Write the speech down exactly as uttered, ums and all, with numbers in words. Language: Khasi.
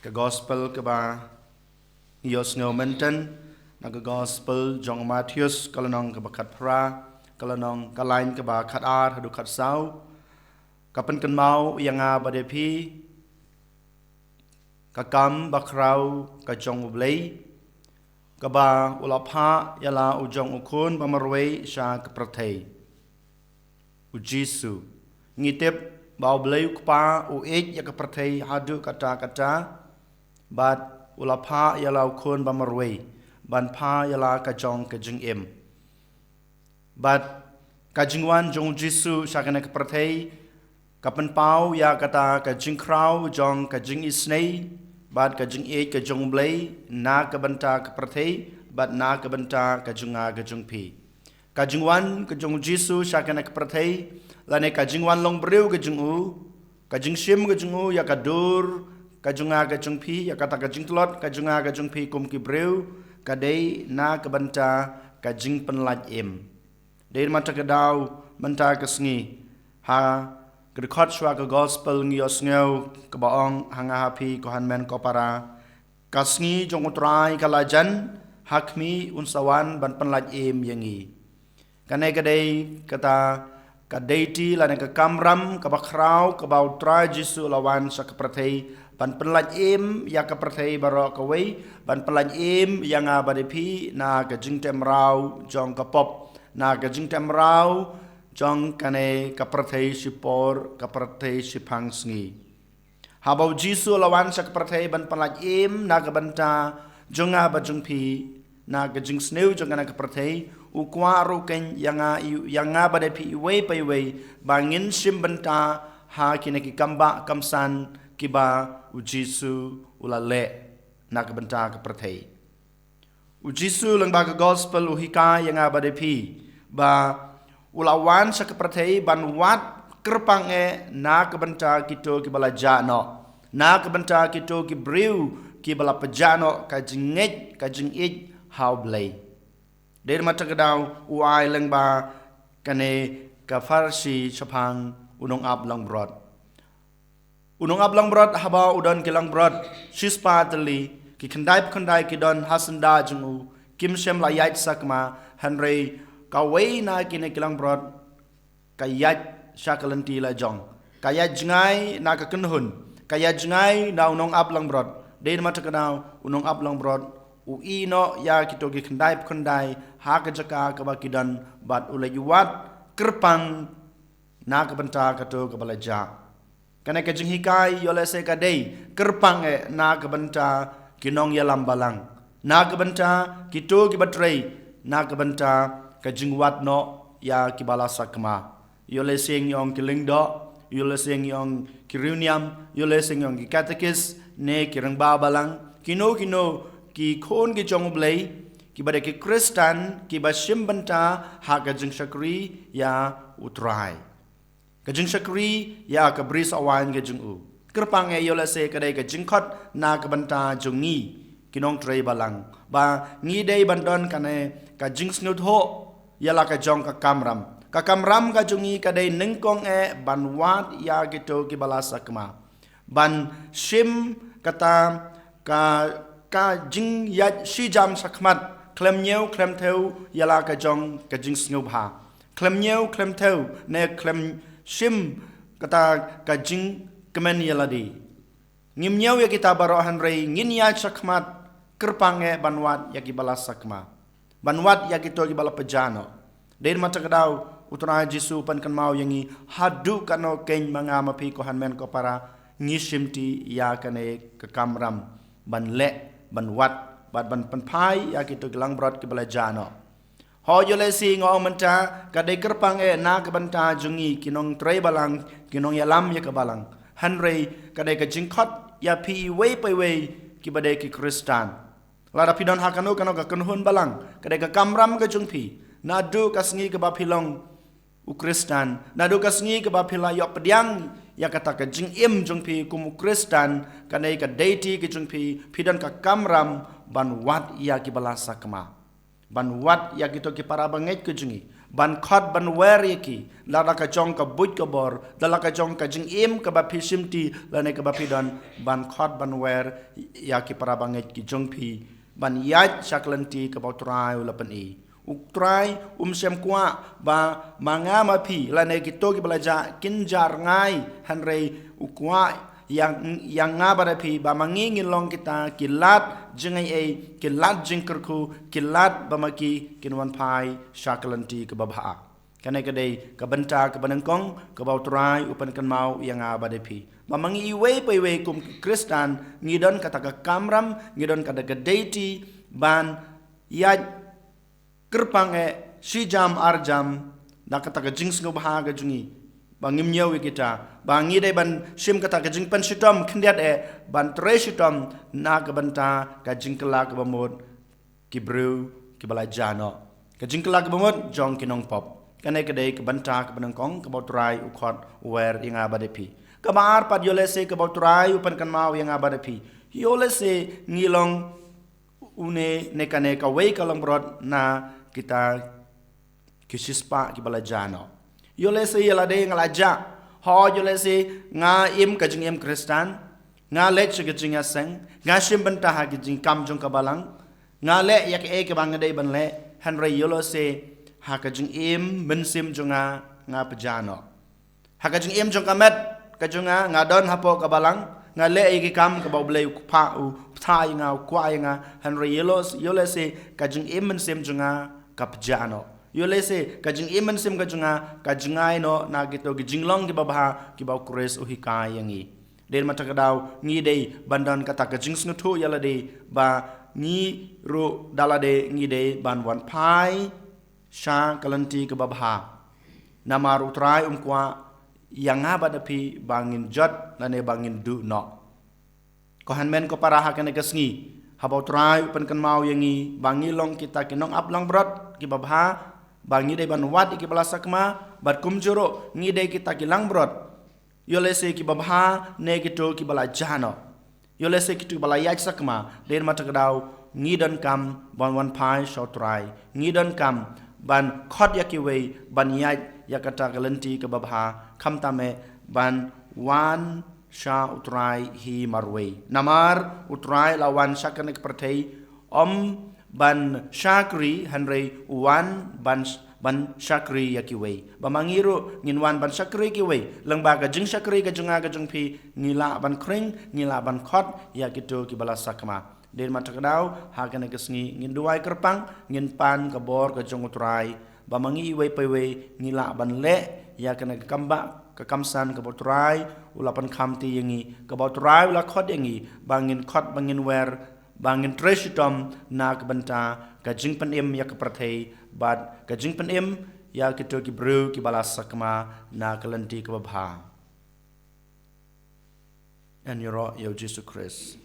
Ka gospel kaba ngi ïohsngew mynta na ka gospel jong u Mathaios, ka lynnong kaba khatphra, ka lynnong, ka lain kaba khatar haduh khatsaw. Ka pynkynmaw ïa nga bad ïa phi ka kam bakhraw ka jong U Blei, kaba u la phah ïa la u jong u khun bamarwei sha ka pyrthei, u Jisu. Ngi tip ba U Blei u Kpa u ïeit ïa ka pyrthei haduh katta katta, bad u la phah ïa la u khun bamarwei ban phah ïa la ka jong ka jingim. Bad ka jingwan jong u Jisu sha kane ka pyrthei ka pynpaw ïa kata ka jingkhraw jong ka jingisynei bad ka jingïeit ka jong U Blei na ka bynta ka pyrthei bad na ka bynta ka jong nga ka jong phi. Ka jingwan ka jong u Jisu sha kane ka pyrthei, lane ka jingwan long briew ka jong u, ka jingshim ka jong u ïa ka dur ka jong nga ka jong phi, ïa kata ka jingtlot ka jong nga ka jong phi kum ki briew, ka dei na ka bynta ka jingpynlait im. Dei namar kata ka daw mynta ka sngi, ha ka dkhot shuwa ka gospel ngi ïohsngew kaba ong ha nga ha phi, ko hynmen ko para, ka sngi jong U Trai ka la jan, ha khmih un sa wan ban pynlait im ïa ngi. Kane ka dei kata ka deiti lane ka kamram kaba khraw kaba U Trai Jisu u la wan sha ka pyrthei ban pynlait im ïa ka pyrthei baroh kawei, ban pynlait im ïa nga bad ïa phi na ka jingtem raw jong ka pop, na ka jingtem raw jong kane ka pyrthei shipor, ka pyrthei shiphang sngi. Haba u Jisu u la wan sha ka pyrthei ban pynlait im na ka bynta jong nga bad jong phi, na ka jingsniew jong kane ka pyrthei, u kwah ruh kein ïa nga, ïa nga bad ïa phi iwei pa iwei ba ngin shim bynta ha kine ki kambah kamsan kiba u Jisu u la leh na ka bynta ka pyrthei. U Jisu lyngba ka gospel u hikai ïa nga bad ïa phi ba u la wan sha ka pyrthei ban wad kyrpang eh na ka bynta kito kiba la jah noh, na ka bynta kito ki briew kiba la pynjah noh ka jingngeit, ka jingïeit ha U Blei. Dei namar kata ka daw u ai lyngba kane ka pharshi shaphang u nongap langbrot. U nongap langbrot haba u don ki langbrot shispah tylli, ki khyndai khyndai ki don ha syndah jong u, kim shym la ïaid sakma, hynrei kawei na kine ki langbrot ka ïaid sha ka lynti la jong, ka ïaid jngai na ka kynhun, ka ïaid jngai na u nongap langbrot. Dei namar kata ka daw u nongap langbrot u ïeh noh ïa kito ki khyndai khyndai ha ka jaka kaba ki don bad u leit wad kyrpang na ka bynta kato kaba la jah. Kane ka jinghikai ïoh lehse ka dei kyrpang eh na ka bynta ki nongïalam balang, na ka bynta kito kiba trei, na ka bynta ka jingwad noh ïa kiba la sakma. Ïoh lehse ngi ong ki lyngdoh, ïoh lehse ngi ong ki riewniam, ïoh lehse ngi ong ki katekis ne ki rangbah balang, kino kino ki khun ki jong U Blei kiba dei ki Khristan kiba shim bynta ha ka jingshakri ïa U Trai, ka jingshakri ïa ka bri sawaiñ ka jong u. Kyrpang eh ïoh lehse ka dei ka jingkhot na ka bynta jong ngi ki nongtrei balang ba ngi dei ban don kane ka jingsngewthuh ïa la ka jong ka kamram. Ka kamram ka jong ngi ka dei nyngkong eh ban wad ïa kito kiba la sakma, ban shim kata ka, ka jingïaid shijam shakhmat khlem ñiew khlem thew ïa la ka jong ka jingsngewbha, khlem ñiew khlem thew ne khlem shim kata ka jingkmen ïa lade. Ngim ñiew ïa kita baroh hynrei ngin ïaid shakhmat kyrpang eh ban wad ïa kiba la sakma, ban wad ïa kito kiba la pynjah noh. Dei namar kata ka daw U Trai Jisu u pynkynmaw ïa ngi haduh katno kein ma nga ma phi ko hynmen ko para ngi shimti ïa kane ka kamram ban leh, ban wad bad ban pynphai ïa kito ki langbrot kiba la jah noh. Ho ïoh lehse nga ong mynta ka dei kyrpang eh na ka bynta jong ngi ki nongtrei balang, ki nongïalam ïa ka balang, hynrei ka dei ka jingkhot ïa phi iwei pa iwei kiba dei ki Khristan. Lada phi don ha kano kano ka kynhun balang, ka dei ka kamram ka jong phi. Naduh ka sngi kaba phi long u Khristan, naduh ka sngi kaba phi la ïoh pdiang ïa kata ka jingim jong phi kum u Khristan, ka dei ka deiti ka jong phi, phi don ka kamram ban wad ïa kiba la sakma, ban wad ïa kito ki para bangeit ka jong ngi, ban khot ban wer ïa ki, da la ka jong ka buit ka bor, da la ka jong ka jingim kaba phi shimti lane kaba phi don, ban khot ban wer ïa ki para bangeit ki jong phi, ban ïaid sha ka lynti kaba U Trai u la pyni. U Trai um shym kwah ba ma nga ma phi lane kito kiba la jah kin jah rngai, hynrei u kwah ïa, ïa nga bad ïa phi ba ma ngi ngin long kita ki lad jingaiei, ki lad jingkyrkhu, ki lad ba ma ki kin wan phai sha ka lynti kaba bha. Kane ka dei ka bynta kaba nyngkong kaba U Trai u pynkynmaw ïa nga bad ïa phi, ba ma ngi iwei pa iwei kum ki Khristan ngi don kata ka kamram, ngi don kata ka duty ban ïaid kyrpang eh shi jam ar jam na kata ka jingsngewbha ka jong ngi, ba ngim ñiew ïa kita, ba ngi dei ban shim kata ka jingpynshitom khyndiat eh ban trei shitom na ka bynta ka jingkylla kaba mut ki briew kiba la jah noh, ka jingkylla kaba mut jong ki nongpop. Kane ka dei ka bynta kaba nyngkong kaba U Trai u khot u wer ïa nga bad ïa phi. Kaba ar pat, ïoh lehse kaba U Trai u pynkynmaw ïa nga bad ïa phi, ïoh lehse ngi long une ne kane kawei ka langbrot na kita ki shispah kiba la jah noh. Ïoh lehse ïa lade nga la jah, ho ïoh lehse nga im ka jingim Khristan, nga leit sha ka jingïaseng, nga shim bynta ha ka jingkam jong ka balang, nga leh ïa kaei kaba nga dei ban leh, hynrei ïoh lehse ha ka jingim mynsiem jong nga, nga pjah noh. Ha ka jingim jong ka met ka jong nga, nga don hapoh ka balang, nga leh ïa ki kam kaba U Blei u kpa, u ptha ïa nga, u kwah ïa nga, hynrei ïoh lehse, ïoh lehse ka jingim mynsiem jong nga ka pjah noh. Ïoh lehse ka jingim mynsiem ka jong nga ka jngai noh na kito ki jinglong kiba bha kiba U Khrist u hikai ïa ngi. Dei namar kata ka daw ngi dei ban don kata ka jingsngewthuh ïa lade ba ngi ruh da lade ngi dei ban wan phai sha ka lynti kaba bha. Namar U Trai um kwah ïa nga bad ïa phi ba ngin jot lane ba ngin duh noh. Ko hynmen ko para, ha kane ka sngi haba U Trai u pynkynmaw ïa ngi ba ngi long kita ki nongap langbrot kiba bha, ba ngi dei ban wad ïa kiba la sakma, bad kumjuh ruh ngi dei kita ki langbrot, ïoh lehse kiba bha ne kito kiba la jah noh, ïoh lehse kito kiba la ïaid sakma, dei namar kata ka daw ngi donkam ban wan phai sha U Trai, ngi donkam ban khot ïa kiwei ban ïaid ïa kata ka lynti kaba bha, khamtam eh ban wan sha U Trai hi marwei. Namar U Trai la wan sha kane ka pyrthei ym ban shakri, hynrei u wan ban, ban shakri ïa kiwei, ba ma ngi ruh ngin wan ban shakri ïa kiwei lyngba ka jingshakri ka jong nga ka jong phi, ngi lah ban khring, ngi lah ban khot ïa kito kiba la sakma. Dei namar kata ka daw ha kane ka sngi ngin duwai kyrpang, ngin pan ka bor ka jong U Trai, ba ma ngi iwei pa iwei ngi lah ban leh ïa kane ka kambah ka kamsan kaba U Trai u la pynkhamti ïa ngi, kaba U Trai u la khot ïa ngi ba ngin khot, ba ngin wer, ba ngin trei shitom na ka bynta ka jingpynim ïa ka pyrthei bad ka jingpynim ïa kito ki briew kiba la sakma na ka lynti kaba bha. Yn ïaroh ïa U Jisu Khrist.